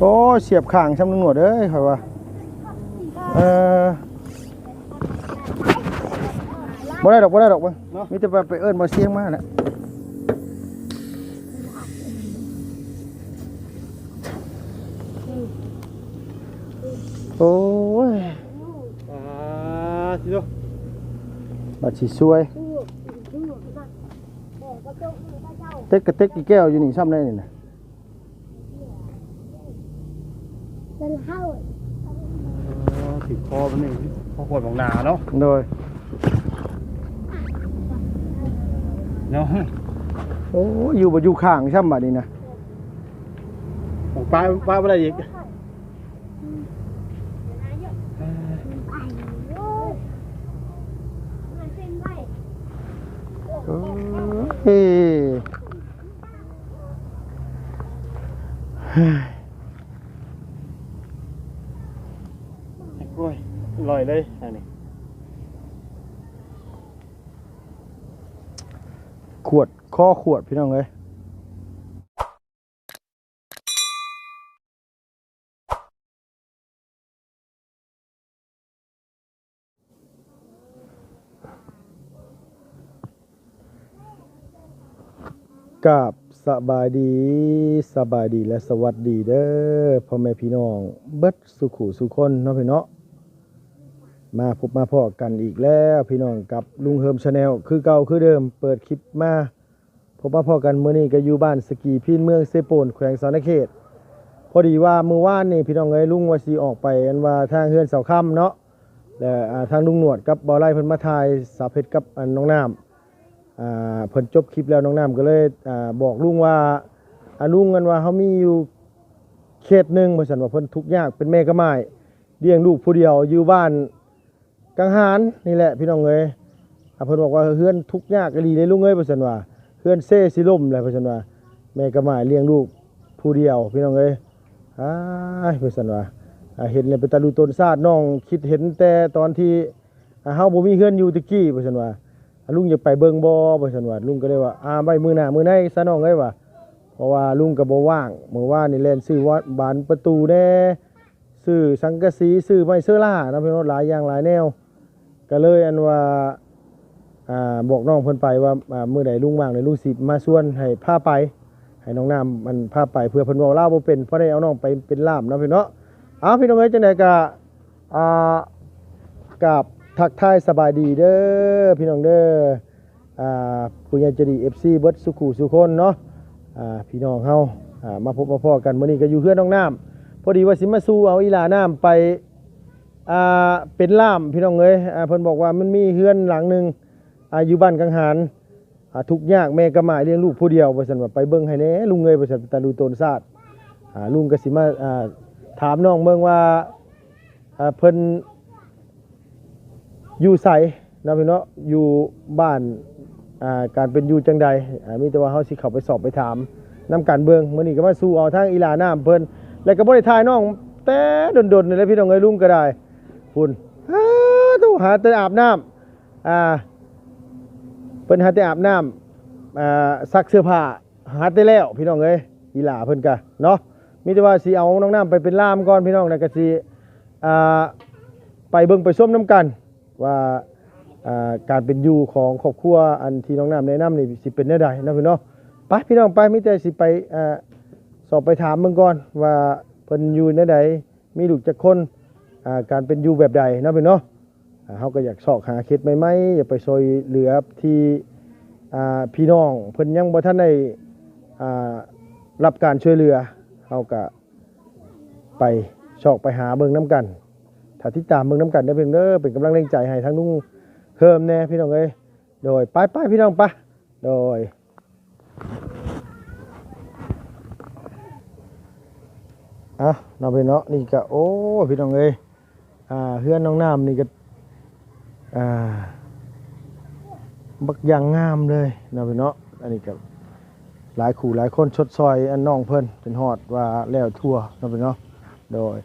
ໂອ້ຍ ສຽບຂ້າງຊ້ຳ ລຸງໜວດເອີຍ ຂ້ອຍວ່າ ເອີ ບໍ່ໄດ້ດອກ ບໍ່ໄດ້ດອກ ເບິ່ງ ເນາະ ມີແຕ່ວ່າໄປເອີ້ນບ່າວຊຽງມາແຫຼະ ໂອ້ຍ ອ່າ ຊິໂດ ບັດຊິຊວຍ ເຕັກກະເຕັກອີແກ້ວຢູ່ນີ້ຊ້ຳໄດ໋ນີ້ນະ. ເປັນເຮົາ ອໍ ຖືກຄໍມັນນີ້ ພໍກວດບັກໜາເນາະ ໂດຍ ເນາະ ໂອ້ ຢູ່ບໍ່ຢູ່ຂ້າງຊ້ຳບາດນີ້ນະ ປາ ປາບໍ່ໄດ້ອີກ ເອີ ເອີ ໂອ້ຍ ລອຍເລີຍອັນນີ້ ຂວດ ຄໍຂວດ ພີ່ນ້ອງເອີຍ. ກາບສະບາຍດີ ສະບາຍດີ ແລະ ສະຫວັດດີເດີ ພໍ່ແມ່ພີ່ນ້ອງເບິດສູ່ຄູ່ສູ່ຄົນເນາະ ພີ່ນ້ອງເນາະ ມາພົບມາພໍ້ກັນອີກແລ້ວ ພີ່ນ້ອງ ກັບລຸງເຮີມ Channel ຄືເກົ່າຄືເດີມ ເປີດຄລິບມາ ພົບມາພໍ້ກັນມື້ນີ້ກໍຢູ່ບ້ານສະກີພີນ ເມືອງເຊໂປນ ແຂວງສະຫວັນນະເຂດ. ພໍດີວ່າມື້ວານນີ້ພີ່ນ້ອງເອີຍ ລຸງວ່າຊິອອກໄປ ອັນວ່າທາງເຮືອນສາວຄຳເນາະ ແລະ ອາ ທາງລຸງໜວດກັບບ່າວໄລເພິ່ນມາຖ່າຍສາວເພັດກັບ ອັນ ນ້ອງນ້ຳ ອາ ເພິ່ນຈົບຄລິບແລ້ວ ນ້ອງນ້ຳກໍເລີຍ ອາ ບອກລຸງວ່າ ອາ ລຸງ ອັນວ່າເຮົາມີຢູ່ເຂດໜຶ່ງ ວ່າຊັ້ນ ວ່າເພິ່ນທຸກຍາກ ເປັນແມ່ກັບໝ້າຍ ລ້ຽງລູກຜູ້ດຽວຢູ່ບ້ານ ກັງຫານນີ້ແຫຼະພີ່ນ້ອງເອີຍ ອາ ເພິ່ນບອກວ່າເຮືອນທຸກຍາກອີ່ຫຼີເດ້ລຸງເອີຍ ວ່າຊັ້ນວ່າ ເຮືອນເຊຊິລົ້ມແຫຼະ ວ່າຊັ້ນວ່າ ແມ່ກັບໝ້າຍລ້ຽງລູກຜູ້ດຽວພີ່ນ້ອງເອີຍ ອ້າຍ ວ່າຊັ້ນວ່າ ອາ ເຫັນແລ້ວເປັນຕາລຸຕົນຊາດ ນ້ອງຄິດເຫັນແຕ່ຕອນທີ່ ອາ ເຮົາບໍ່ມີເຮືອນຢູ່ແຕ່ກີ້ ວ່າຊັ້ນວ່າ ອາ ລຸງຢາກໄປເບິ່ງບໍ່ ວ່າຊັ້ນວ່າ ລຸງກໍເລີຍວ່າ ອາ ໄວ້ມື້ໜ້າມື້ໃນຊະນ້ອງເອີຍ ວ່າ ເພາະວ່າລຸງກໍບໍ່ວ່າງ ມື້ວານນີ້ແລ່ນຊື້ບານປະຕູແດ່ ຊື້ສັງກະສີ ຊື້ໄມ້ເຊີລາເນາະ ພີ່ນ້ອງ ຫຼາຍຢ່າງຫຼາຍແນວ ກໍເລີຍ ອັນວ່າ ອາ ບອກນ້ອງເພິ່ນໄປວ່າ ອາ ມື້ໃດລຸງວ່າງ ແລ້ວລຸງຊິມາຊວນໃຫ້ພາໄປ ໃຫ້ນ້ອງນ້ຳ ອັນ ພາໄປ ເພື່ອເພິ່ນເວົ້າລາວບໍ່ເປັນ ພໍໄດ້ເອົານ້ອງໄປເປັນລ່າມເນາະ ພີ່ນ້ອງເນາະ. ເອົາ ພີ່ນ້ອງເອີຍ ຈັ່ງໃດກໍ ອາ ກາບທັກທາຍສະບາຍດີເດີ ພີ່ນ້ອງເດີ ອ່າ ຜູ້ໃຫຍ່ໃຈດີ ເອັຟຊີ ເບິດສູ່ຄູ່ສູ່ຄົນເນາະ ອ່າ ພີ່ນ້ອງເຮົາ ອ່າ ມາພົບມາພໍ້ກັນ ມື້ນີ້ກໍຢູ່ເຮືອນນ້ອງນ້ຳ ພໍດີວ່າຊິມາສູ່ເອົາອີ່ຫຼ້ານ້ຳໄປ ອ່າ ເປັນລ່າມ ພີ່ນ້ອງເອີຍ ອ່າ ເພິ່ນບອກວ່າມັນມີເຮືອນຫຼັງໜຶ່ງ ອ່າ ຢູ່ບ້ານກັງຫານ ອ່າ ທຸກຍາກແມ່ກັບໝ້າຍລ້ຽງລູກຜູ້ດຽວ ວ່າຊັ້ນວ່າ ໄປເບິ່ງໃຫ້ແດ່ລຸງເອີຍ ວ່າຊັ້ນ ຕາລຸຕົນຊາດ ອ່າ ລຸງກໍຊິມາ ອ່າ ຖາມນ້ອງເບິ່ງວ່າ ອ່າ ເພິ່ນ ຢູ່ໃສເນາະພີ່ນ້ອງເນາະ ຢູ່ບ້ານ ອ່າ ການເປັນຢູ່ຈັ່ງໃດ ອ່າ ມີແຕ່ວ່າເຮົາຊິເຂົ້າໄປສອບໄປຖາມນຳກັນເບິ່ງ ມື້ນີ້ກໍມາສູ່ເອົາທາງອີ່ຫຼ້ານ້ຳເພິ່ນ ແລ້ວກໍບໍ່ໄດ້ຖ່າຍນ້ອງແຕ່ດົນໆນີ້ແຫຼະພີ່ນ້ອງເອີຍ ລຸງກໍໄດ້ ພຸ້ນ ຫາແຕ່ອາບນ້ຳ ອ່າ ເພິ່ນຫາແຕ່ອາບນ້ຳ ອ່າ ຊັກເສື້ອຜ້າ ຫາແຕ່ແລ້ວພີ່ນ້ອງເອີຍ ອີ່ຫຼ້າເພິ່ນກະເນາະ ມີແຕ່ວ່າຊິເອົານ້ອງນ້ຳໄປເປັນລ່າມກ່ອນພີ່ນ້ອງ ແລ້ວກະຊິ ອ່າ ໄປເບິ່ງໄປຊົມນຳກັນວ່າ ອ່າ ການເປັນຢູ່ຂອງຄອບຄົວ ອັນທີ່ນ້ອງນ້ຳແນະນຳນີ້ຊິເປັນແນວໃດເນາະພີ່ນ້ອງ ໄປພີ່ນ້ອງໄປ ມີແຕ່ຊິໄປ ອ່າ ສອບໄປຖາມເບິ່ງກ່ອນວ່າເພິ່ນຢູ່ແນວໃດ ມີລູກຈັກຄົນ ອ່າ ການເປັນຢູ່ແບບໃດເນາະພີ່ນ້ອງເນາະ. ອ່າ ເຮົາກໍຢາກຊອກຫາເຂດໃໝ່ໆ ຢາກໄປຊ່ວຍເຫຼືອທີ່ ອ່າ ພີ່ນ້ອງເພິ່ນຍັງບໍ່ທັນໄດ້ ອ່າ ຮັບການຊ່ວຍເຫຼືອ ເຮົາກໍໄປຊອກໄປຫາເບິ່ງນຳກັນ ຖ້າຕິດຕາມເບິ່ງນຳກັນເດີພີ່ນ້ອງເດີ ເປັນກຳລັງແຮງໃຈໃຫ້ທາງລຸງເຮີມແດ່ພີ່ນ້ອງເອີຍ ໂດຍ ໄປໆ ພີ່ນ້ອງ ໄປ ໂດຍ ອ່ະ ເນາະພີ່ນ້ອງເນາະ ນີ້ກະ ໂອ້ ພີ່ນ້ອງເອີຍ ອ່າ ເຮືອນນ້ອງນ້ຳນີ້ກະ ອ່າ ບັກຢ່າງງາມເລີຍເນາະພີ່ນ້ອງເນາະ ອັນນີ້ກະຫຼາຍຄູ່ຫຼາຍຄົນຊົດຊ່ອຍອັນນ້ອງເພິ່ນ ຈົນຮອດວ່າແລ້ວທົ່ວເນາະພີ່ນ້ອງເນາະ ໂດຍ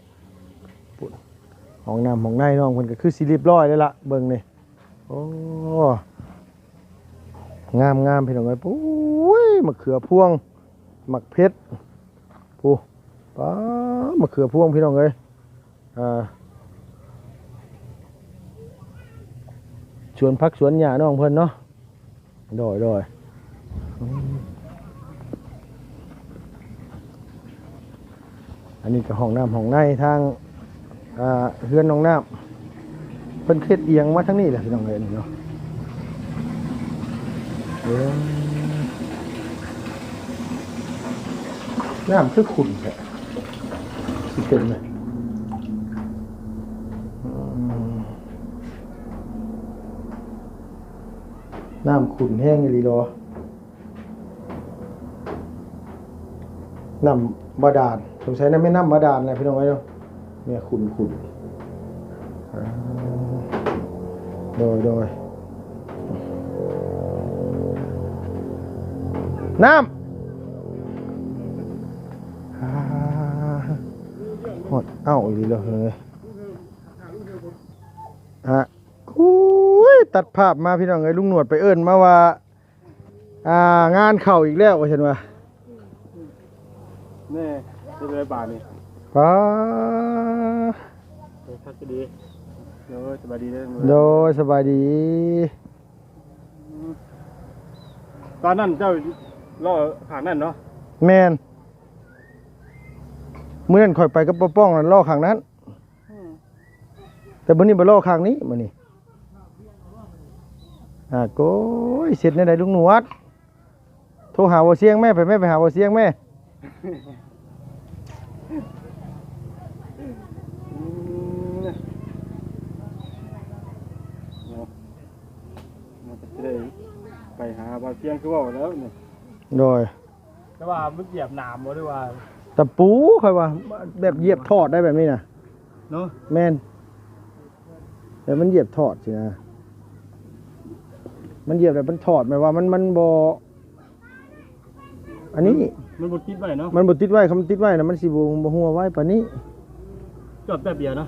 ຫ້ອງນ້ຳຫ້ອງໃນນ້ອງເພິ່ນກະຄືຊິລຽບຮ້ອຍແລ້ວລະ ເບິ່ງນີ້ ໂອ້ ງາມໆ ພີ່ນ້ອງເອີຍ. ໂອ້ຍ ໝາກເຂືອພວງ ໝາກເຜັດ ຜູ້ ປ້າ ໝາກເຂືອພວງ ພີ່ນ້ອງເອີຍ. ອ່າ ສວນຜັກສວນຫຍ້ານ້ອງເພິ່ນເນາະ. ໂດຍ ໂດຍ ອືມ ອັນນີ້ກໍຫ້ອງນ້ຳຫ້ອງໃນທາງ ອ່າ ເຮືອນນ້ອງນ້ຳ ເພິ່ນເຮັດອຽງມາທາງນີ້ແຫຼະ ພີ່ນ້ອງເອີຍ ນີ້ເນາະ. ເອີ ນ້ຳຄືຂຸ້ນແທ້ ຊິເປັນແບບ ອືມ ນ້ຳຂຸ້ນແຮງອີ່ຫຼີເນາະ. ນ້ຳບາດານ ສົງໄສນະແມ່ນນ້ຳບາດານແຫຼະ ພີ່ນ້ອງເອີຍເນາະ. ແມ່ຂຸ້ນ ຂຸ້ນ ອ່າ ໂດຍ ໂດຍ ນ້ຳ ອ່າ ຮອດເອົ້າອີ່ຫຼີແລ້ວເຮີ້ຍ. ອ່າ ໂອ້ຍ ຕັດພາບມາ ພີ່ນ້ອງເອີຍ ລຸງໜວດໄປເອີ້ນມາວ່າ ອ່າ ງານເຂົ້າອີກແລ້ວ ວ່າຊັ້ນວ່າ. ແນ່ ເປັນໄງບາດນີ້ ປ້າ ເອີ ຄັກດີ. ໂດຍ ສະບາຍດີເດີ ໂດຍ ສະບາຍດີ. ຕອນນັ້ນເຈົ້າລໍຂ້າງນັ້ນເນາະ? ແມ່ນ ມື້ນັ້ນຂ້ອຍໄປກັບປ້າປ້ອງນັ້ນ ລໍຂ້າງນັ້ນ. ອືມ ແຕ່ມື້ນີ້ມາລໍຂ້າງນີ້ ມື້ນີ້. ອາ ໂກຍ ເຮັດແນວໃດລຸງໜວດ? ໂທຫາບໍ່ຊຽງແມ່ ໄປແມ່ ໄປຫາບໍ່ຊຽງແມ່. ອືມ ເນາະ ມັນກໍຈະໄດ້ໄປຫາບ່າວຊຽງຄືເວົ້າແລ້ວນີ້. ໂດຍ. ແຕ່ວ່າມັນຢຽບໜາມບໍ່ ຫຼືວ່າ ຕະປູ ຂ້ອຍວ່າ ແບບຢຽບຖອດໄດ້ແບບນີ້ນະ ເນາະ. ແມ່ນ ແບບມັນຢຽບຖອດຊີ້ນະ ມັນຢຽບແລ້ວມັນຖອດ ແບບວ່າມັນ ມັນບໍ່ ອັນນີ້ ມັນບໍ່ຕິດໄວ້ເນາະ. ມັນບໍ່ຕິດໄວ້ ຄັນມັນຕິດໄວ້ນະ ມັນຊິບໍ່ ບໍ່ຮົ່ວໄວປານນີ້. ຈອດແປັບດຽວເນາະ.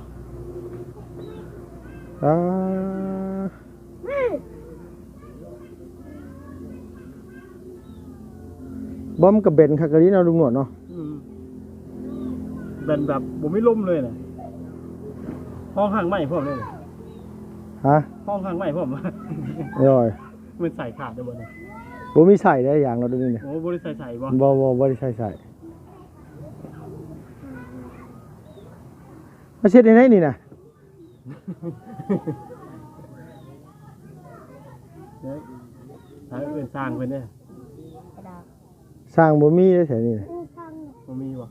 ອ່າ ບໍ່ ມັນກໍແບນຄັກອີ່ຫຼີເນາະ ລຸງໜວດເນາະ. ອືມ ແບນແບບບໍ່ມີລົມເລີຍນະ ຫ້ອງຫາກໄມ້ພ້ອມເລີຍ. ຮະ? ຫ້ອງຫາກໄມ້ພ້ອມ. ໂດຍ. ມັນໃສ່ຂາດໄດ້ບໍ່ນີ້? ບໍ່ມີໃສ່ໄດ້ຢາງເນາະ ຕົວນີ້ນະ. ໂອ້ ບໍ່ໄດ້ໃສ່ໃສ່ບໍ່? ບໍ່ ບໍ່ ບໍ່ໄດ້ໃສ່ໃສ່. ມາເຮັດໃນນີ້ນະ. ເອີ ຖ້າເອີ້ນຊ່າງເພິ່ນເດ້. ຊ່າງບໍ່ມີເດ້ແຖວນີ້ນະ. ບໍ່ມີບໍ່?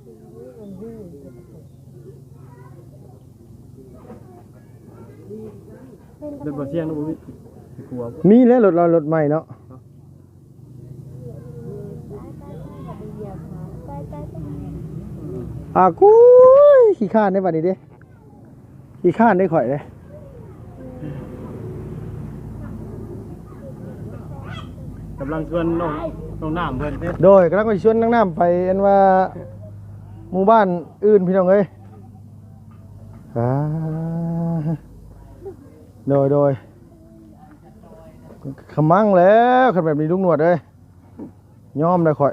ລົດບໍ່ຊຽງນະ ບໍ່ມີ ຊິກົວບໍ່? ມີແຫຼະ ລົດລາວ ລົດໃໝ່ເນາະ. ອາ ກຸ້ຍ ຂີ້ຄ້ານເດ້ບັດນີ້ເດ້ ຂີ້ຄ້ານເດ້ຂ້ອຍເດ້. ກຳລັງຊວນນ້ອງ ນ້ອງນ້ຳເພິ່ນເດ້. ໂດຍ ກຳລັງໄປຊວນນ້ອງນ້ຳໄປ ອັນວ່າ ໝູ່ບ້ານອື່ນ ພີ່ນ້ອງເອີຍ. ອ່າ ໂດຍ ໂດຍ. ຂະມັງແລ້ວ ຄັນແບບນີ້ລຸງໜວດເອີຍ ຍອມແລ້ວຂ້ອຍ.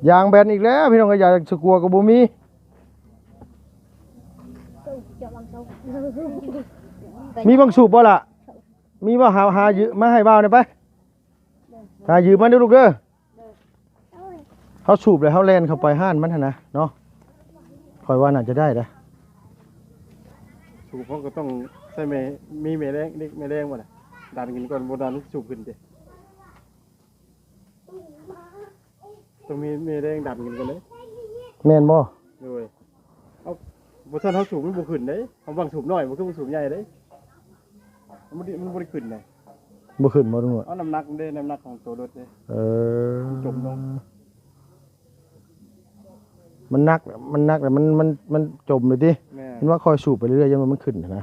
ຢາງແບນອີກແລ້ວ ພີ່ນ້ອງເອີຍ ຢາງສະກົວກໍບໍ່ມີ. ມີບັງສູບບໍ່ລະ? ມີບໍ່? ຫາ ຫາຢືມມາໃຫ້ບ່າວແດ່ໄປ. ຫາຢືມມາເດີລູກເດີ. ເຮົາສູບແລ້ວເຮົາແລ່ນເຂົ້າໄປຮ້ານມັນຫັ້ນນະເນາະ ຂ້ອຍວ່າໜ້າຈະໄດ້ເດ້. ສູບເຮົາກໍຕ້ອງໃຊ້ແມ່ ມີແມ່ແຮງ ເດັກແມ່ແຮງບໍ່ລະ? ດັນຂຶ້ນກ່ອນ ບໍ່ດັນມັນສູບຂຶ້ນເດ້. ຕ້ອງມີແມ່ແຮງດັນຂຶ້ນກ່ອນເດ້. ແມ່ນບໍ່? ໂດຍ. ເອົາ ບໍ່ຊັ້ນເຮົາສູບມັນບໍ່ຂຶ້ນເດ້. ເຮົາບັງສູບນ້ອຍ ມັນຄືບັງສູບໃຫຍ່ເດ້. ມັນບໍ່ໄດ້ ມັນບໍ່ໄດ້ຂຶ້ນເດ້. ບໍ່ຂຶ້ນບໍ່ ລຸງໜວດ? ເອົານ້ຳໜັກເດ້ ນ້ຳໜັກຂອງໂຕລົດເດ້. ເອີ ມັນຈົມລົງ. ມັນໜັກ ມັນໜັກແລ້ວມັນ ມັນ ມັນຈົມເລີຍຕິ. ແມ່ນ. ເຫັນວ່າຄ່ອຍສູບໄປເລື້ອຍໆ ຢ້ານວ່າມັນຂຶ້ນຫັ້ນນະ.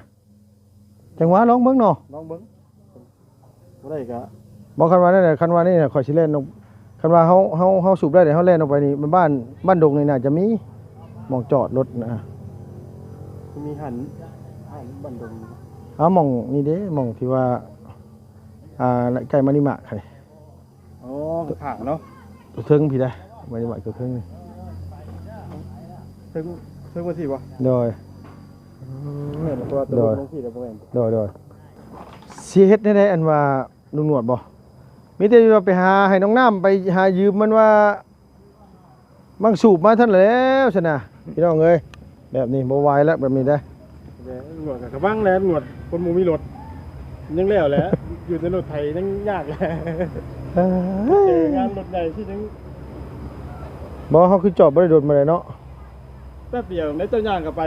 ຈັ່ງຫວະ ລອງເບິ່ງເນາະ. ລອງເບິ່ງ. ບໍ່ໄດ້ກະ ບໍ່ ຄັນວ່ານັ້ນແຫຼະ ຄັນວ່ານີ້ນະ ຂ້ອຍຊິແລ່ນອອກ ຄັນວ່າເຮົາ ເຮົາ ເຮົາສູບໄດ້ ເຮົາແລ່ນອອກໄປນີ້ ບ້ານ ບ້ານດົງນີ້ໜ້າຈະມີໝ່ອງຈອດລົດນະ. ມີຫັ້ນ ຮ້ານບ້ານດົງ. ເອົາ ໝ່ອງນີ້ເດ້ ໝ່ອງທີ່ວ່າ ອ່າ ໃກ້ມະນິມາກຫັ້ນ. ຂ້າງເນາະ ເທິງພີ້ໄດ໋ ໄວ້ໄວ້ເທິງນີ້ ເທິງ ເທິງວ່າຊີ້ບໍ່? ໂດຍ ອືມ ແມ່ນ ເພາະວ່າໂຕລົງພີ້ແລ້ວບໍ່ແມ່ນ ໂດຍ ໂດຍ ຊິເຮັດແນວໃດ ອັນວ່າ ລຸງໜວດບໍ່ ມີແຕ່ວ່າໄປຫາໃຫ້ນ້ອງນ້ຳ ໄປຫາຢືມມັນວ່າບັງສູບມາເທົ່ານັ້ນແຫຼ້ວຊັ້ນນະ ພີ່ນ້ອງເອີຍ ແບບນີ້ບໍ່ໄຫວແລ້ວ ແບບນີ້ເດ້ ແລ້ວໜວດກໍກະບັງແລ້ວ ໜວດຄົນບໍ່ມີລົດ ຍັງແລ້ວແຫຼະ ຢູ່ໃນລົດໄຖຍັງຍາກແຫຼະ ເອີ ເຈີງານລົດໃຫຍ່ທີ່ຍັງ ບໍ່ ເຮົາຄືຈອດບໍ່ໄດ້ດົນປານໃດເນາະ ແປັບດຽວໃນເຈົ້າຍ່າງກໍໄປ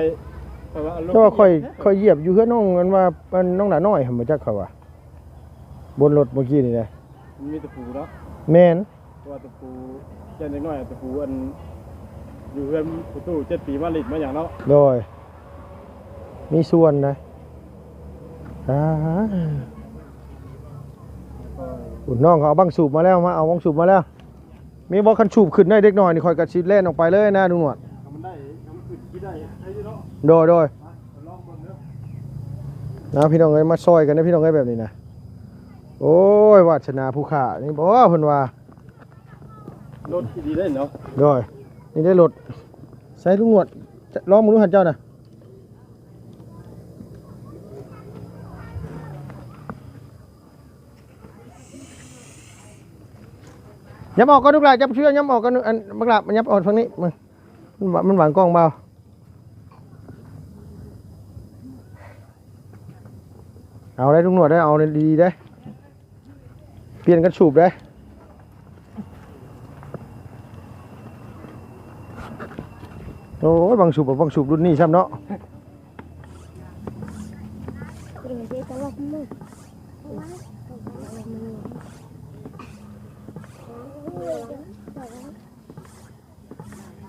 ແຕ່ວ່າອາລົມ ແຕ່ວ່າຂ້ອຍ ຂ້ອຍຢຽບຢູ່ເຮືອນນ້ອງ ອັນວ່າ ອັນນ້ອງໜ້ານ້ອຍຫັ້ນ ບໍ່ຈັກຂ້ອຍວ່າ ບົນລົດມື້ກີ້ນີ້ນະ ມັນມີຕະປູເນາະ ແມ່ນ ເພາະວ່າຕະປູ ຢ້ານເດັກນ້ອຍເອົາຕະປູ ອັນ ຢູ່ເຮືອນພໍ່ຕູ້ເຈັດປີມາຫຼິ້ນມາຫຍັງເນາະ ໂດຍ ມີສ່ວນນະ ອ່າ ແລ້ວກໍ ໂອ້ ນ້ອງເຂົາເອົາບັງສູບມາແລ້ວ ມາເອົາບັງສູບມາແລ້ວ ມີບໍ່? ຄັນສູບຂຶ້ນໄດ້ເດັກນ້ອຍນີ້ ຂ້ອຍກໍຊິແລ່ນອອກໄປເລີຍນະ ລຸງໜວດ ຄັນມັນໄດ້ ຄັນມັນຂຶ້ນຊິໄດ້ ໄດ້ຢູ່ເນາະ ໂດຍ ໂດຍ ມາ ລອງເບິ່ງເດີ ເອົາ ພີ່ນ້ອງເອີຍ ມາຊ່ອຍກັນເດີ ພີ່ນ້ອງເອີຍ ແບບນີ້ນະ ໂອ້ຍ ວາດສະໜາຜູ້ຂ້ານີ້ບໍ່ ເພິ່ນວ່າ ລົດທີ່ດີເດ້ເນາະ ໂດຍ ນີ້ໄດ້ລົດ ໃສ່ລຸງໜວດ ລອງເບິ່ງດູຫັ້ນເຈົ້ານະ ຫຍັບອອກກ່ອນລູກຫຼ້າ ຈັບເຊືອກ ຫຍັບອອກກ່ອນ ອັນ ບັກຫຼ້າ ຫຍັບອອກຝັ່ງນີ້ ມັນ ມັນຫວາງກ້ອງເບົາ ເອົາໄດ໋ລຸງໜວດເດີ ເອົາດີໆເດີ ປ່ຽນກັນສູບເດ້ ໂອ້ຍ ບັງສູບ ບັງສູບລຸ້ນນີ້ຊ້ຳເນາະ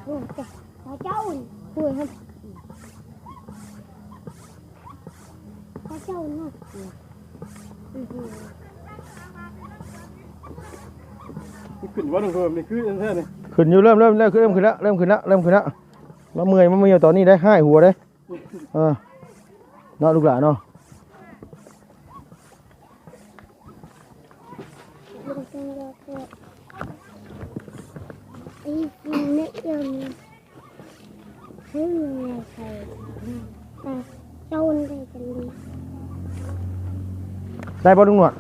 ໂອ້ຍ ເຈົ້າ ໂອ້ຍ ເຈົ້າ ເນາະ ຂຶ້ນວ່າ ເພິ່ນນີ້ຄືແທ້ນີ້ ຂຶ້ນຢູ່ ເລີ່ມ ເລີ່ມ ເລີ່ມ ເລີ່ມຂຶ້ນແລ້ວ ເລີ່ມຂຶ້ນແລ້ວ ເລີ່ມຂຶ້ນແລ້ວ ມາເມື່ອຍ ມາເມື່ອຍຕອນນີ້ໄດ້ ຫາຍຫົວເດ້ ເອີ ເນາະ ລູກຫຼ້າເນາະ ໄດ້ບໍ່ລຸງໜວດ?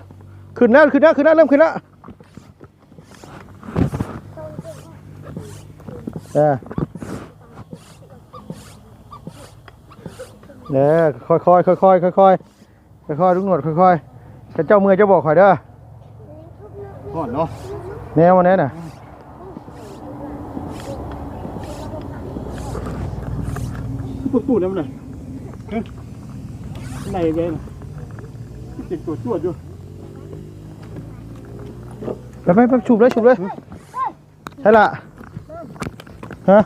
ຂຶ້ນແລ້ວ ຂຶ້ນແລ້ວ ຂຶ້ນແລ້ວ ເລີ່ມຂຶ້ນແລ້ວ ເອີ ເອີ ຄ່ອຍໆ ຄ່ອຍໆ ຄ່ອຍໆ ຄ່ອຍໆ ລຸງໜວດ ຄ່ອຍໆ ຄັນເຈົ້າເມື່ອຍເຈົ້າບອກຂ້ອຍເດີ ຮ້ອນເນາະ ແນວມັນແນ່ນະ ປຸດໆ ນຳນະ ຮະ ໄດ້ເດ້ນະ ເຈັບຕົວຈວດຢູ່ ໄປໆ ສູບເລີຍ ສູບເລີຍ ໃຊ່ລະ ຮະ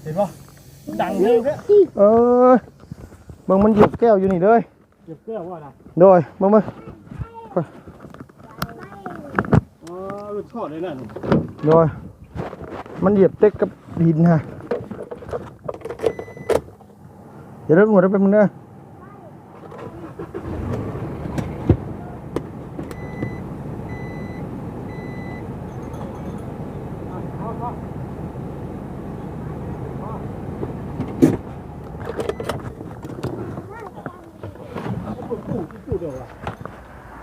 ເຫັນບໍ່? ດັງເລີຍ ເອີ ເບິ່ງມັນຢຽບແກ້ວຢູ່ນີ້ເລີຍ ຢຽບແກ້ວວ່ານະ ໂດຍ ເບິ່ງ ເບິ່ງ ເອີ ມັນຊອດເລີຍນະ ໂດຍ ມັນຢຽບຕິດກັບຫີນຫັ້ນ ດຽວເດີ ແປັບໜຶ່ງເດີ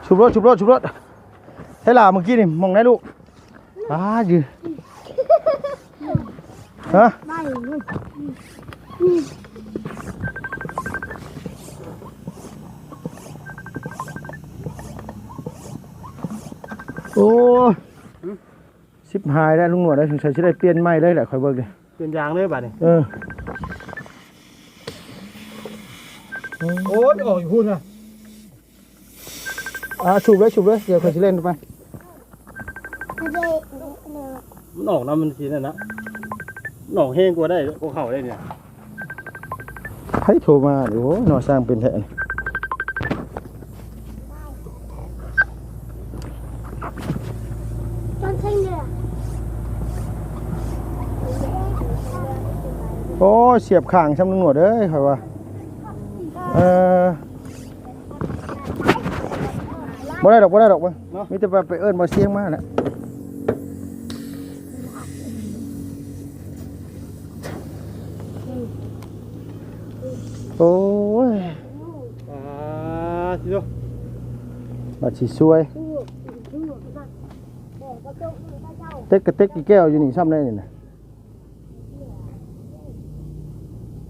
ສູບໂລດ ສູບໂລດ ສູບໂລດ ໃສ່ຫຼ້າ ມື້ກີ້ນີ້ ໝ່ອງໃດລູກ? ອ້າ ຢືນ ຮະ ໂອ້ຍ ຊິບຫາຍແລ້ວ ລຸງໜວດເອີຍ ສົງໄສຊິໄດ້ປ່ຽນໃໝ່ເລີຍແຫຼະ ຂ້ອຍເບິ່ງນີ້ ປ່ຽນຢາງເລີຍບາດນີ້ ເອີ ໂອ້ຍ ອອກຢູ່ພຸ້ນນະ. ອ່າ ສູບເລີຍ ສູບເລີຍ ດຽວຂ້ອຍຊິເຫຼັ້ນໄປ ມັນອອກນຳ ມັນຊິນັ້ນນະ ມັນອອກແຮງກວ່າໄດ້ ກວ່າເຂົ້າໄດ້ນີ້ ໃຜໂທມາ ໂອ້ຍ ເນາະ ຊ່າງເປັນແທ້ ໂອ້ຍ ສຽບຂ້າງຊ້ຳ ລຸງໜວດເອີຍ ຂ້ອຍວ່າ ເອີ. ມ ບໍ່ໄດ້ດອກ ບໍ່ໄດ້ດອກ ເບິ່ງ ເນາະ ມີແຕ່ວ່າໄປເອີ້ນບ່າວຊຽງມາແຫຼະ. ໂອ້ຍ ອ່າ ຊິໂດ ບັດຊິຊວຍ ເຕັກກະເຕັກອີແກ້ວຢູ່ນີ້ຊ້ຳໄດ໋ນີ້ນະ.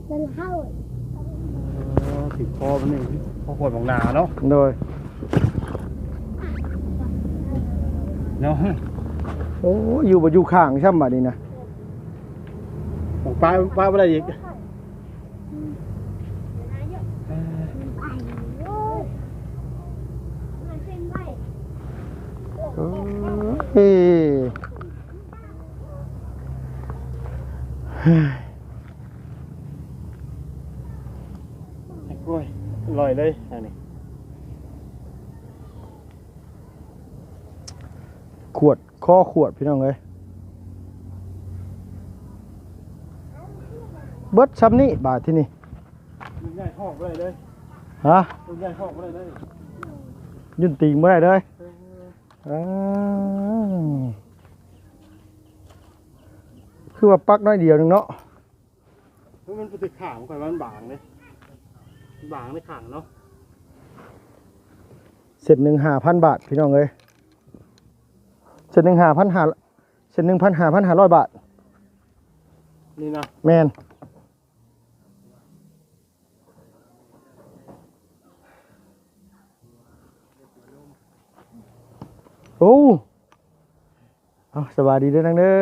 ມັນເຫົ່າ ເອີ ຖືກຄໍມັນນີ້ ຄໍຂວດບັກໜາເນາະ ໂດຍ ເນາະ. ໂອ້ ຢູ່ບໍ່ຢູ່ຂ້າງຊ້ຳບາດນີ້ນະ ປາ ປາບໍ່ໄດ້ອີກ. ເອີ ເອີ ໂອ້ຍ ລອຍເລີຍອັນນີ້ ຂວດ ຄໍຂວດ ພີ່ນ້ອງເອີຍ ເບິດຊ່ຳນີ້ບາດທີນີ້. ລຸງໃຫຍ່ຮອກບໍ່ໄດ້ເລີຍ ຮະ ລຸງໃຫຍ່ຮອກບໍ່ໄດ້ເລີຍ ຍື່ນຕີນບໍ່ໄດ້ເລີຍ. ເອີ ເອີ ຄືວ່າປັກໜ້ອຍດຽວໜຶ່ງເນາະ ມັນບໍ່ຖືກຂ້າງ ຂ້ອຍວ່າມັນບາງເດ້ ບາງໃນຂ້າງເນາະ. ເສັ້ນໜຶ່ງຫ້າພັນບາດ ພີ່ນ້ອງເອີຍ ເສັ້ນໜຶ່ງຫ້າພັນຫ້າ ເສັ້ນໜຶ່ງພັນ ຫ້າພັນຫ້າຮ້ອຍບາດ ນີ້ນະ ແມ່ນ. ໂອ້ ເອົາ ສະບາຍດີເດີນາງເດີ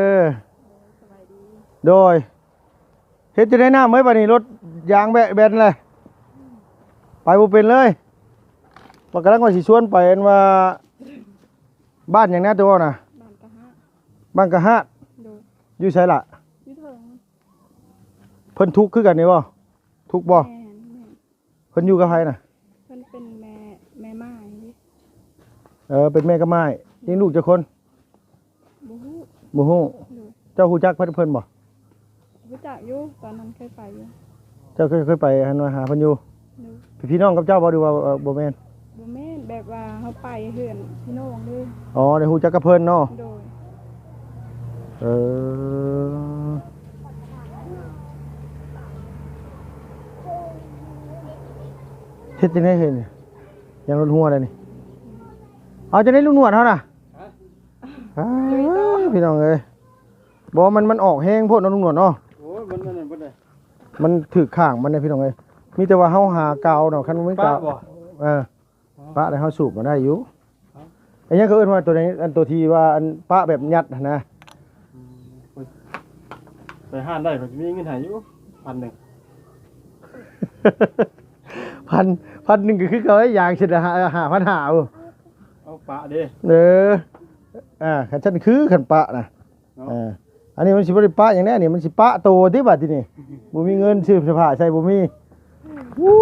ສະບາຍດີ ໂດຍ ເຮັດຈັ່ງໃດນ້ຳເອີຍ ບາດນີ້ລົດຢາງແບະແບນແຫຼະ ໄປບໍ່ເປັນເລີຍ ວ່າກຳລັງວ່າຊິຊວນໄປ ອັນວ່າ ບ້ານຫຍັງນະຕົວເວົ້ານະ ບ້ານກະຫາດ ບ້ານກະຫາດ ໂດຍ ຢູ່ໃສລະ ຢູ່ເທິງ ເພິ່ນທຸກຄືກັນນີ້ບໍ່? ທຸກບໍ່? ແມ່ນ ແມ່ນ. ເພິ່ນຢູ່ກັບໃຜນະ? ເພິ່ນເປັນແມ່ ແມ່ໝ້າຍເດ້. ເອີ ເປັນແມ່ກັບໝ້າຍ. ລ້ຽງລູກຈັກຄົນ? ບໍ່ຮູ້ ບໍ່ຮູ້. ໂດຍ. ເຈົ້າຮູ້ຈັກເພິ່ນ ເພິ່ນບໍ່? ຮູ້ຈັກຢູ່ ຕອນນັ້ນເຄີຍໄປຢູ່. ເຈົ້າເຄີຍ ເຄີຍໄປຫັ້ນ ຫາເພິ່ນຢູ່? ໂດຍ. ເປັນພີ່ນ້ອງກັບເຈົ້າບໍ່ ຫຼືວ່າ ເອີ ບໍ່ແມ່ນ? ບໍ່ແມ່ນ ແບບວ່າເຮົາໄປເຮືອນພີ່ນ້ອງເດ້. ອໍ ໄດ້ຮູ້ຈັກກັບເພິ່ນເນາະ? ໂດຍ. ເອີ ເຮັດຈັ່ງໃດເຮີ້ຍນີ້? ຢາງລົດຮົ່ວແລ້ວນີ້. ເອົາຈັ່ງໃດລຸງໜວດເຮົານະ? ຮະ? ອ້າ ພີ່ນ້ອງເອີຍ ບໍ່ ມັນ ມັນອອກແຮງໂພດເນາະລຸງໜວດເນາະ. ໂອ້ຍ ມັນ ມັນນັ້ນເບິດເລີຍ ມັນຖືກຂ້າງມັນເດ້ພີ່ນ້ອງເອີຍ. ມີແຕ່ວ່າເຮົາຫາກາວເນາະ ຄັນບໍ່ມີກາວ ປະບໍ່? ເອີ ອໍ ປະແລ້ວເຮົາສູບມາໄດ້ຢູ່. ເອົ້າ ອັນຫຍັງເຂົາເອີ້ນວ່າຕົວໃດ ອັນຕົວທີ່ວ່າອັນປະແບບຍັດຫັ້ນນະ? ອືມ ໄປຮ້ານໄດ້ ຂ້ອຍຊິມີເງິນໃຫ້ຢູ່ ພັນໜຶ່ງ. ພັນ ພັນໜຶ່ງກໍຄືເກົ່າ ຢາງຊິໄດ້ຫ້າ ຫ້າພັນຫ້າພຸ້ນ. ເອົາປະເດ້. ເອີ ອ່າ ຄັນຊັ້ນຄື ຄັນປະນະ ເນາະ ເອີ ອັນນີ້ມັນຊິບໍ່ໄດ້ປະຫຍັງແນ່ນີ້ ມັນຊິປະໂຕຕິບາດທີນີ້. ບໍ່ມີເງິນຊື້ເສື້ອຜ້າໃສ່ ບໍ່ມີ. ອູ້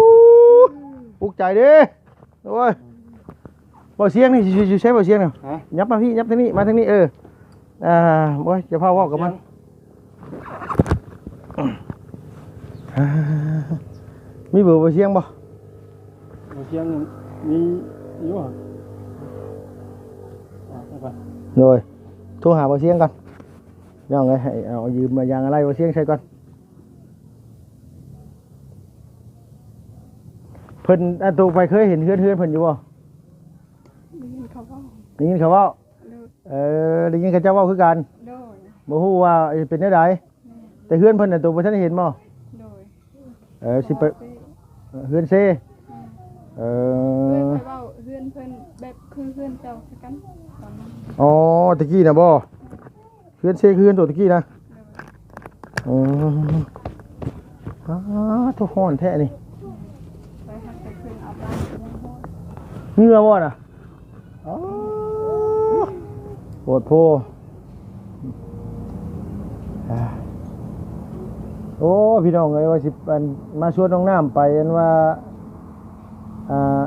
ອຸກໃຈເດ້. ໂອ້ຍ ເບົາສຽງນີ້ ຢູ່ ຢູ່ໃສເບົາສຽງນະ? ຮະ? ຫຍັບມາພີ້ ຫຍັບທາງນີ້ ມາທາງນີ້ ເອີ ອ່າ ໂອ້ຍ ຢ່າພາເວົ້າກັບມັນ. ມີເບີເບົາສຽງບໍ່? ເບົາສຽງມີຢູ່. ໂດຍ ໂທຫາເບົາສຽງກ່ອນ ນ້ອງເອີຍ ໃຫ້ເອົາຢືມມາຢາງອາໄລເບົາສຽງໃສ່ກ່ອນ. ເພິ່ນ ອັນໂຕໄປເຄີຍເຫັນເຮືອນ ເຮືອນເພິ່ນຢູ່ບໍ່? ໄດ້ຍິນເຂົາເວົ້າ ໄດ້ຍິນເຂົາເວົ້າ. ໂດຍ. ເອີ ໄດ້ຍິນເຂົາເຈົ້າເວົ້າຄືກັນ. ໂດຍ. ບໍ່ຮູ້ວ່າເປັນແນວໃດ. ແມ່ນ. ແຕ່ເຮືອນເພິ່ນນະ ໂຕບໍ່ທັນໄດ້ເຫັນບໍ່? ໂດຍ. ເອີ ຊິໄປ ເຮືອນເຊ. ແມ່ນ. ເອີ ເອີ ຂ້ອຍເວົ້າເຮືອນເພິ່ນແບບຄືເຮືອນເຈົ້າຄືກັນຕອນນັ້ນ. ອໍ ແຕ່ກີ້ນະບໍ່? ເຮືອນເຊຄືເຮືອນໂຕຕະກີ້ນະ. ໂດຍ. ອືມ ອ້າ ໂທ້ ຮ້ອນແທ້ນີ້. ໄປຫາໄປເພິ່ນອາບນ້ຳ ເຫື່ອບໍ່ນະ? ອໍ ໂພດໂພ. ອ່າ ໂອ້ ພີ່ນ້ອງເອີຍ ວ່າຊິ ອັນ ມາຊວນນ້ອງນ້ຳໄປ ອັນວ່າ ອ່າ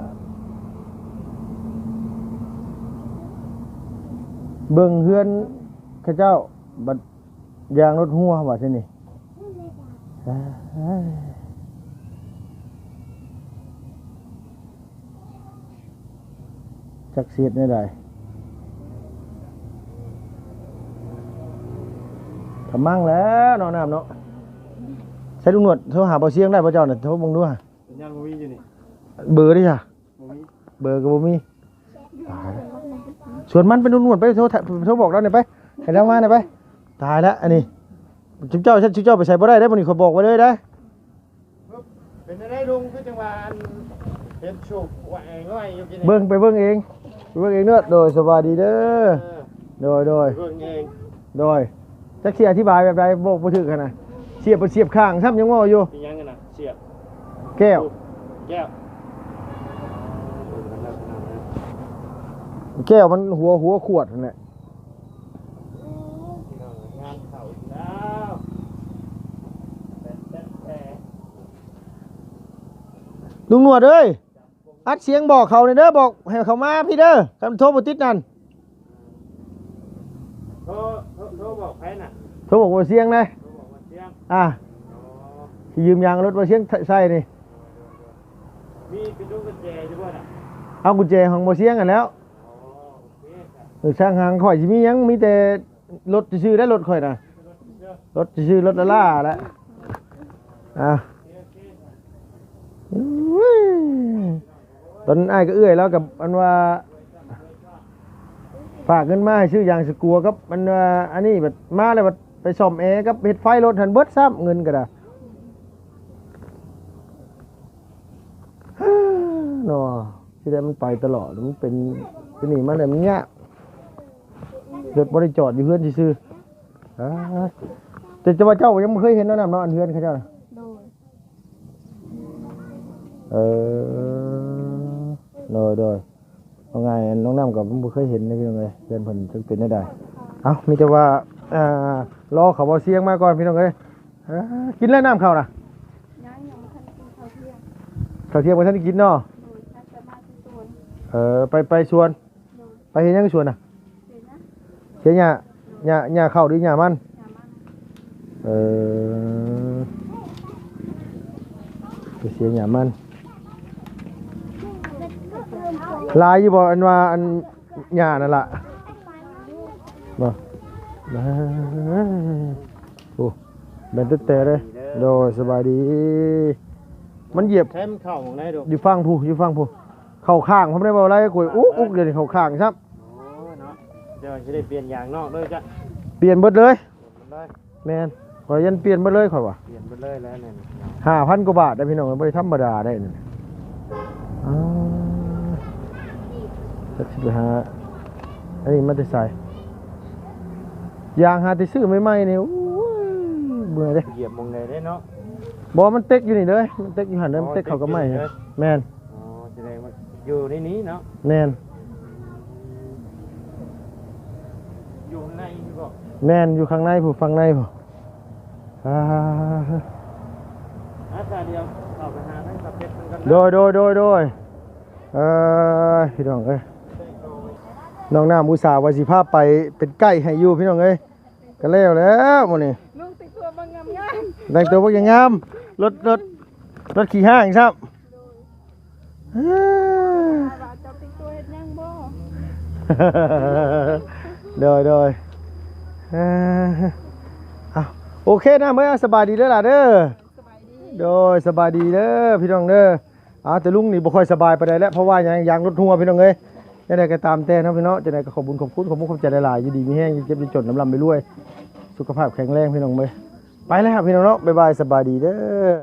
ເບິ່ງເຮືອນເຂົາເຈົ້າ ບັດ ຢາງລົດຮົ່ວບາດທີນີ້. ເອີຍ ເອີຍ ເອີຍ ຈັກຊິເຮັດແນວໃດ ກະມັ່ງແລ້ວເນາະ ນ້ຳເນາະ. ໃຊ້ລຸງໜວດໂທຫາບ່າວຊຽງໄດ້ບໍ່ເຈົ້ານະ? ໂທເບິ່ງດູຫາ. ສັນຍານບໍ່ມີຢູ່ນີ້. ເບີເດ້ຊະ? ບໍ່ມີ. ເບີກະບໍ່ມີ. ຕາຍ. ຊວນມັນໄປ ລຸງໜວດໄປ ໂທ ໂທບອກລາວແດ່ໄປ ໃຫ້ລາວມາແດ່ໄປ. ຕາຍລະ ອັນນີ້ ຈຸເຈົ້າ ເຈົ້າໄປໃສບໍ່ໄດ້ເດ້ ມື້ນີ້ຂ້ອຍບອກໄວ້ເລີຍເດ້. ເປັນແນວໃດລຸງ ຄືຈັ່ງວ່າອັນເຫັນໂຊກວ່າແອງນ້ອຍຢູ່ກິນນີ້? ເບິ່ງ ໄປເບິ່ງເອງ ໄປເບິ່ງເອງເດີ. ໂດຍ ສະບາຍດີເດີ. ເອີ ໂດຍ ໂດຍ ໄປເບິ່ງເອງ. ໂດຍ ຈັກຊິອະທິບາຍແບບໃດ ບອກບໍ່ຖືກຫັ້ນນະ. ສຽບ ສຽບຂ້າງຊ້ຳ ຍັງເວົ້າຢູ່. ເປັນຫຍັງຫັ້ນນະ? ສຽບ ແກ້ວ ແກ້ວ ແກ້ວມັນຫົວ ຫົວຂວດຫັ້ນແຫຼະ. ງານເຂົ້າອີກແລ້ວ ແຕ່ ແຕ່ ແຕ່ ລຸງໜວດເອີຍ ອັດສຽງບອກເຂົາແດ່ເດີ ບອກໃຫ້ເຂົາມາພີ້ເດີ ຄັນໂທບໍ່ຕິດນັ້ນ. ໂທ ໂທ ໂທບອກໃຜນະ? ໂທບອກບ່າວຊຽງນະ. ໂທບອກບ່າວຊຽງ. ອ່າ ອໍ ຊິຢືມຢາງລົດບ່າວຊຽງໃຊ້ນີ້. ມີ ມີກຸນແຈຢູ່ບໍ່ນະ? ເອົາກຸນແຈຂອງບ່າວຊຽງຫັ້ນແລ້ວ. ອໍ ໂອເຄ ເອີ ຊ່າງຫາງ ຂ້ອຍຊິມີຫຍັງ ມີແຕ່ລົດຊື່ໆ ໄດ້ລົດຂ້ອຍນະ. ລົດຊື່ໆ ລົດລ້າໆ ແຫຼະ. ອ່າ ໂອເຄ ໂອເຄ ເອີຍ ຕອນນັ້ນອ້າຍກັບເອື້ອຍລາວກັບອັນວ່າ ຝາກເງິນມາໃຫ້ຊື້ຢາງສະກົວກັບອັນວ່າອັນນີ້ ບັດມາແລ້ວບັດໄປສ້ອມແອກັບເຮັດໄຟລົດຫັ້ນ ເບິດຊ້ຳເງິນກະດາ. ເນາະ ທີ່ແທ້ມັນໄປຕະຫຼອດ ມັນເປັນ ເປັນນີ້ມາແລ້ວມັນຍາກ. ລົດບໍ່ໄດ້ຈອດຢູ່ເຮືອນຊື່ໆ. ອ່າ ແຕ່ ແຕ່ວ່າເຈົ້າຍັງບໍ່ເຄີຍເຫັນເນາະ ນ້ຳເນາະ ອັນເຮືອນເຂົາເຈົ້ານະ. ໂດຍ ເອີ ໂດຍ ໂດຍ. ເອົາງ່າຍ ນ້ອງນ້ຳກໍບໍ່ເຄີຍເຫັນເດ້ພີ່ນ້ອງເອີຍ ເຮືອນເພິ່ນຈັກເປັນແນວໃດ. ເອົ້າ ມີແຕ່ວ່າ ອ່າ ລໍເຂົາເວົ້າສຽງມາກ່ອນພີ່ນ້ອງເອີຍ. ເອີ ກິນແລ້ວນ້ຳເຂົ້ານະ? ຍັງ ຍັງບໍ່ທັນກິນເຂົ້າທ່ຽງ. ເຂົ້າທ່ຽງບໍ່ທັນໄດ້ກິນເນາະ? ໂດຍ ຈະມາທີ່ສວນ. ເອີ ໄປ ໄປສວນ. ໂດຍ ໄປເຮັດຫຍັງສວນນະ? ເສຍຫຍ້າ. ເສຍຫຍ້າ ຫຍ້າ ຫຍ້າເຂົ້າຫຼືຫຍ້າມັນ? ຫຍ້າມັນ. ເອີ ໄປເສຍຫຍ້າມັນ. ຫຼາຍຢູ່ບໍ່ ອັນວ່າ ອັນຫຍ້ານັ້ນລະ? ບໍ່ ໂອ້ ແມ່ນແຕ່ໆ ເດ້. ໂດຍ ສະບາຍດີ. ມັນຢຽບ ໃຊ້ມັນເຂົ້າໝ່ອງໃດດູ? ຢູ່ຝັ່ງຜູ້ ຢູ່ຝັ່ງຜູ້. ເຂົ້າຂ້າງ ເພາະມັນໄດ້ເວົ້າໄລ ກວຍອຸກອຸກ ດຽວນີ້ເຂົ້າຂ້າງຊ້ຳ. ໂອ້ເນາະ ເຈົ້າຊິໄດ້ປ່ຽນຢາງນອກເດີຈ້ະ. ປ່ຽນເບິດເລີຍ. ແມ່ນ ຂ້ອຍຢັນປ່ຽນເບິດເລີຍຂ້ອຍວ່າ. ປ່ຽນເບິດເລີຍແລ້ວນີ້ ຫ້າພັນກວ່າບາດເດ້ພີ່ນ້ອງ ບໍ່ໄດ້ທຳມະດາໄດ້ນີ້. ອ່າ ຈັກຊິໄປຫາອັນນີ້ມາແຕ່ໃສ? ຢາງຫາແຕ່ຊື້ໃໝ່ໆ ນີ້ ໂອ້ຍ ເມື່ອຍເດ້. ຢຽບໝ່ອງໃດເດ້ເນາະ? ບໍ່ ມັນເຕັກຢູ່ນີ້ເດີ ມັນເຕັກຢູ່ຫັ້ນເດີ. ອໍ ມັນເຕັກເຂົ້າກັບໄມ້. ເຕັກຢູ່ນີ້ເດີ. ແມ່ນ. ອໍ ສະແດງວ່າຢູ່ໃນນີ້ເນາະ. ແມ່ນ. ຢູ່ຂ້າງໃນນີ້ບໍ? ແມ່ນ ຢູ່ຂ້າງໃນພຸ້ນ ຝັ່ງໃນພຸ້ນ. ອ່າ ອາ ສາດຽວເຂົ້າໄປຫາທາງສາວເພັດເພິ່ນກ່ອນເດີ. ໂດຍ ໂດຍ ໂດຍ ໂດຍ. ເອີ ພີ່ນ້ອງເອີຍ ນ້ອງນ້ຳອຸດສ່າວ່າຊິພາໄປເປັນໄກໃຫ້ຢູ່ ພີ່ນ້ອງເອີຍ. ກໍແລ້ວແລ້ວມື້ນີ້ ລຸງແຕ່ງຕົວເບິ່ງງາມໆ ແຕ່ງຕົວເບິ່ງງາມໆ. ລົດ ລົດ ລົດຂີ້ຮ້າງຊ້ຳ. ໂດຍ ຖາມວ່າເຈົ້າແຕ່ງຕົວເຮັດຫຍັງບໍ່? ໂດຍ ໂດຍ. ເອີ ເອົາ ໂອເຄນະ ເມືອ ສະບາຍດີເດີຫຼາເດີ. ໂດຍ ສະບາຍດີເດີພີ່ນ້ອງເດີ. ອ້າວ ແຕ່ລຸງນີ້ບໍ່ຄ່ອຍສະບາຍປານໃດແຫຼະ ເພາະວ່າຫຍັງ ຢາງລົດຮົ່ວ ພີ່ນ້ອງເອີຍ. ແນວໃດກໍຕາມແຕ່ເນາະພີ່ນ້ອງເນາະ ຈັ່ງໃດກໍຂອບບຸນຂອບຄຸນ ຂອບມຸກຂອບໃຈຫຼາຍໆ. ຢູ່ດີມີແຮງ ຢ່າເຈັບຢ່າຈົນ ລຳລຳລວຍໆ ສຸຂະພາບແຂງແຮງ ພີ່ນ້ອງເອີຍ. ໄປແລ້ວພີ່ນ້ອງເນາະ ບາຍບາຍ ສະບາຍດີເດີ.